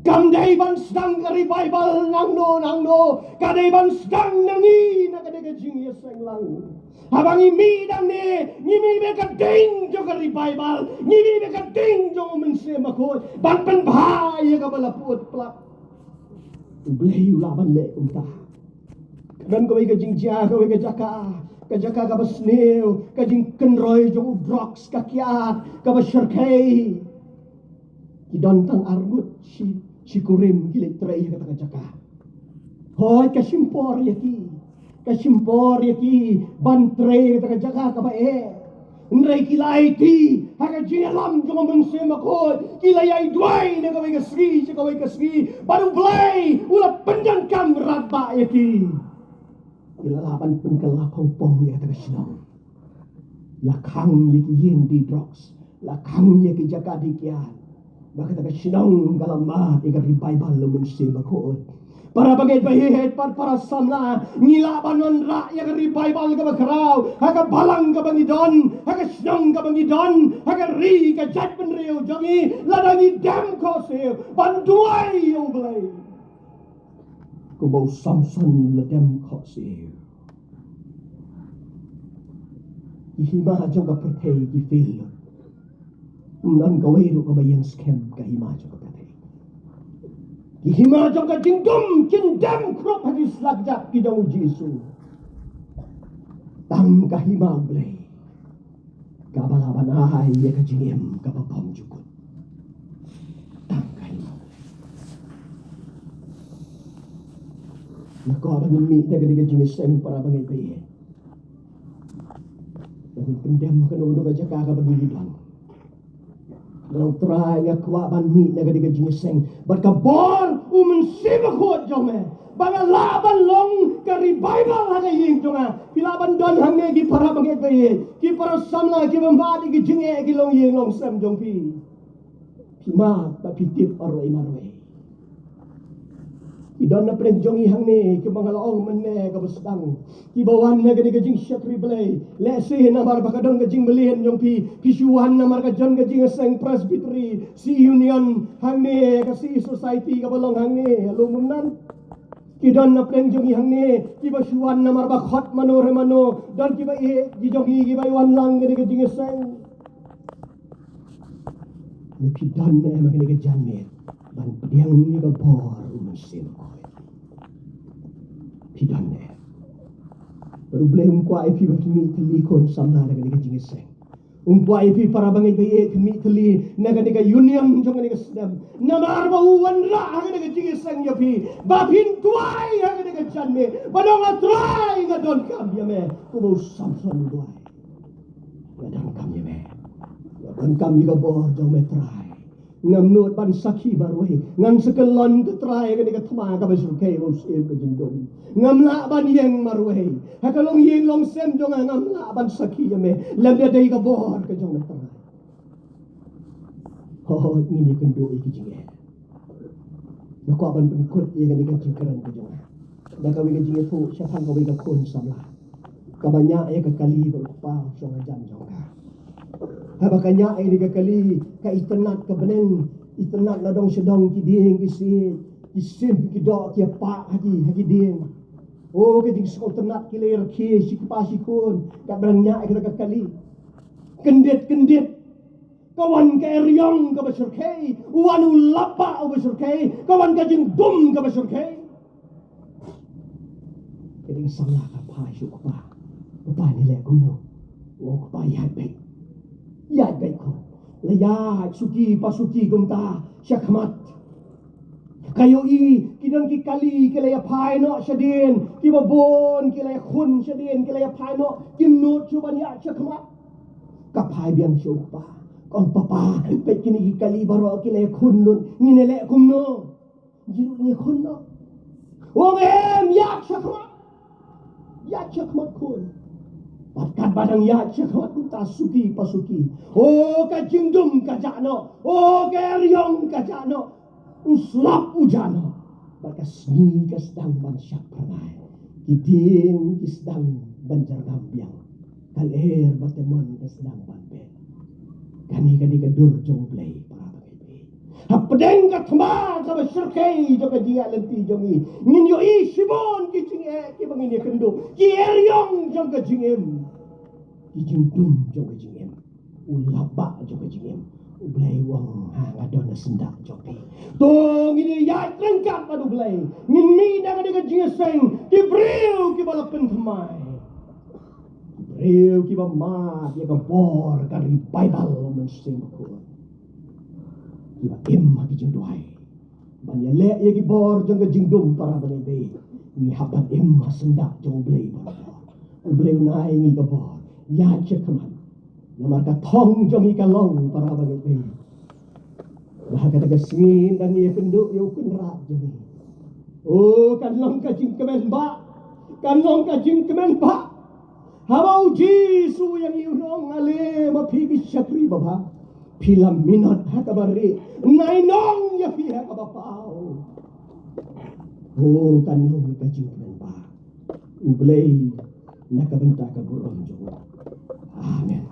Kam dei ban sdang ka revival nangno nangno, ka dei ban sdang na ngi na kane ka jingïaseng lang. Haba ngi mih nangne, ngi mih bad ka ding jong ka revival, ngi mih bad ka ding jong u Mynsiem Bakhuid ban pynbha ïa kaba la put plak. U Blei u lah ban leh kumta. Ka don kawei ka jingjia, kawei ka jaka, ka jaka kaba sniew, ka jingkynroi jong u drugs, ka kiad kaba shyrkhei. Ki don tang arngut shi, shi kurim ki leit trei ha kata ka jaka. Hooid, ka shim por ïa ki, ka shim por ïa ki ban trei ha kata ka jaka kaba eh. Hynrei ki la aiti ha ka jingïalam jong u Mynsiem Bakhuid, ki la ïai duwai na kawei ka sngi sha kawei ka sngi, bad U Blei u la pyndonkam radbah ïa ki. Ki la lah ban pynkylla pongpong ïa kata ka shnong. La khang ïa ki ïing die drugs, la khang ïa ki jaka die kiad. Ba kata ka shnong ka la mad ïa ka revival u Mynsiem Bakhuid. Para bangeit baieid, para samla, ngi lah ban wanrah ïa ka revival kaba khraw ha ka balang kaba ngi don, ha ka shnong kaba ngi don, ha ka ri ka jaitbynriew jong ngi, lada ngi dem khohsiew ban duwai ïa U Blei. Kumba u Samson u la dem khohsiew. Ki hima jong ka pyrthei ki fail. Ym don kawei ruh kaba ïeng skhem ka hima jong ka pyrthei. Ki hima jong ka jingdum kin dem khrup ha ki slap jat ki jong U Jisu. Tang ka hima U Blei kaba lah ban ai ïa ka jingim kaba bymjukut. Tang ka hima U Blei. Nga kwah ba ngin mih na kane ka jingïaseng, para bangeit baieid. Ba ngin pyndem ha kano kano ka jaka kaba ngi don. Nga ong, Trai, nga kwah ban mih na kane ka jingïaseng bad ka bor u Mynsiem Bakhuid jong me, ba nga lah ban long ka revival ha ka ïing jong nga. Phi lah ban don hangne, ki para bangeit baieid, ki para samla, kiba mad ïa ki jingeh, ki longïing longsem jong phi. Phi mad bad phi tip marwei marwei. Ki don na pdeng jong ngi hangne, kiba nga la ong mynne kaba sdang, kiba wan na kane ka jingshakri Blei. Lehse namar ba ka don ka jingmlien jong phi, phi shu wan namar ka jon ka jingïaseng Presbytery, C E Union hangne, ka C E Society kaba long hangne ha Lum Umnan. Ki don na pdeng jong ngi hangne kiba shu wan namar ba khot mano re mano. Don kiba ïeit ki jong ngi kiba ïa wan lang kane ka jingïaseng. Ne phi don ne em ha kane ka janmiet ban pdiang ïa ka bor u Mynsiem Bakhuid? Phi don ne em? Bad U Blei um kwah ïa phi ba phin mih thylli, khun samla, na kane ka jingïaseng. Um kwah ïa phi, para bangeit baieid, phin mih thylli na kane ka union jong kane ka snem. Namar ba u wanrah ha kane ka jingïaseng ïa phi ba phin duwai ha kane ka janmiet, ba dang, A Trai, nga donkam ïa me kumba u Samson u duwai. Nga donkam ïa me. Nga donkam ïa ka bor jong me, Trai. Ngam nud ban sakhi marwei. Ngan sa kyllon, ko Trai, kane ka thma kaba shyrkhei, ba u syiem ka jingdum. Ngam lah ban ïeng marwei. Ha ka longïing longsem jong nga ngam lah ban sakhi ïa me lymda dei ka bor ka jong me, Trai. Hooid, ngin ïakynduh ïa ki jingeh. Nga kwah ban pynkut ïa kane ka jingkren ka jong nga da kawei ka jingïathuh shaphang kawei ka khun samla kaba ñiah ïa ka kali bad u kpa u shong hajan jong ka. Haba ka ñiah ïa ka kali, ka itynnad ka bneng, itynnad na dong sha dong, ki dieng ki siej, ki sim ki doh ki ïapah ha ki, ha ki dieng. O, ka jingsngewtynnad ki la ïa rkhie shi kpa shi khun katba dang ñiah ïa ka kali. Kyndit kyndit ka wan ka eriong kaba shyrkhei, u wan u lapbah uba shyrkhei, ka wan ka jingdum kaba shyrkhei. Ka dei ka samla ka phai sha u kpa. Kpa, ngi leh kumno? O kpa, ïaid beit. Ïaid beit khun. La ïaid suki pa suki kumta sha khmat. Ka ïohi ki don ki kali ki la ïa phai noh shadien, kiba bun ki la ïa khun shadien, ki la ïa phai noh, kim nud shuh ban ïaid sha khmat. Ka phai biang sha u kpa. Ka ong, Papa, peit kine ki kali baroh ki la ïa khun lut, ngin ïa leh kumno? Ngi ruh ngi khun noh. U ong, Em, ïaid sha khmat. Ïaid sha khmat khun. Bad katba dang ïaid sha khmat kumta suki pa suki, o, ka jingdum ka jah noh. O, ka eriong ka jah noh. U slap u jah noh. Bad ka sngi ka sdang ban shah phyrnai. Ki dieng ki sdang ban jyrngam biang. Ka lyer bad temon ka sdang ban beh. Kane ka dei ka dur jong U Blei, para bangeit. Hapdeng ka thma kaba shyrkhei jong ka jingïaid lynti jong ngi, ngin ïohi shibun ki jingeh kiba ngin ïakynduh, ki eriong jong ka jingim, ki jingdum jong ka jingim, u lapbah jong ka jingim. U Blei u ong, ha, nga don ha syndah jong phi. To ngin ïaid ryngkat bad U Blei, ngin mih na kane ka jingïaseng ki briew kiba la pynthymmai. Briew kiba mad ïa ka bor ka revival u Mynsiem Bakhuid. Kiba im ha ki jingduwai ban ïaleh ïa ki bor jong ka jingdum, para bangeit. Ngi hap ban im ha syndah jong U Blei baroh. U Blei un ai ngi ka bor. Ïaid sha khmat. Namar ka thong jong ngi ka long, para bangeit. Ba ha kata ka sngi ynda ngi ïakynduh ïa u Kynrad jong ngi, o, kan long ka jingkmen bah. Kan long ka jingkmen bah. Haba u Jisu u ïeng, u ong, ale ma phi ki shakri babha, phi la minot ha kaba rieh, ngan ai nong ïa phi ha kaba paw. Oh, kan long ka jingkmen ba U Blei na ka bynta ka burom jong u. Amen.